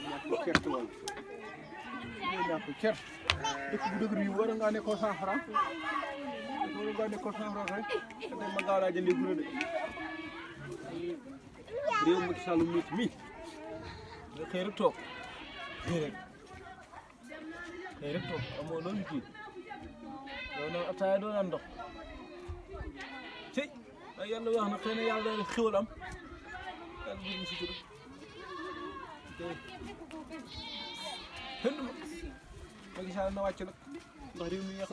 ñàkk certe wala ñàkk certe dëkk bu dëgg yi war nga ne ko 100 francs war nga ne ko 100 francs rek te ma gaaw laa jëndee gure de réew mi ci Saloum nit mi nga xëy rek toog xëy rek toog amoo loolu kii yow nag ataaya doo naan ndox ci ay yàlla wax na xëy na yàlla daal xéwal am yàlla bu ñu si jur ma gis na wàcc nag ndax réew mi yàq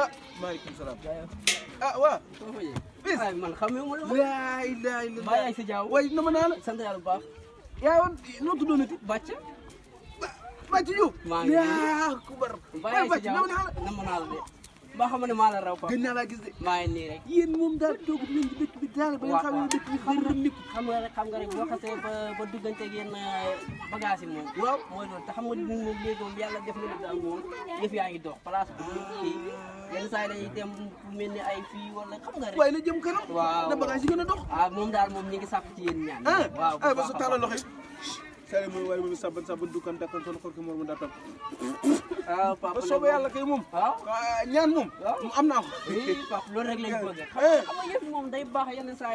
ah maaleykum salaam ah waa bis man xamee ma la laa ilaaha illallaah maa yaay si jaaw way na ma naa la sant yàlla bu baax yaa woon noo tuddoon nit bàcc bàcc yu maa ngi yaa kubar maa yaay si bàcc jaaw naw naa la nam naa la de ba xam ne maa la raw fa gën naa laa gis de maa ngi nii rek yéen moom daal toog nañ ci dëkk bi daal ba nga xam ne dëkk bi xam rëm nit xam nga rek boo xasee ba duggante ak yenn bagage yi moom waaw mooy loolu te xam nga ñun moom léegi moom yàlla def na daal moom yëf yaa ngi dox place bi kii yenn saa yi dañuy dem fu mel ni ay fii wala xam nga rek waaye na jëm kanam waaw na bagage yi gën a dox ah moom daal moom ñi ngi sàkk ci yéen ñaan waaw ba sa tàllal loxo yi sare mooy waaye moom saban saban dukkan dakkan toon xorki mor mu datam ah papa ba soobee yàlla kay moom waaw ñaan moom am naa ko papa loolu rek lañ bëgg xam nga yëf moom day baax yenn saa yi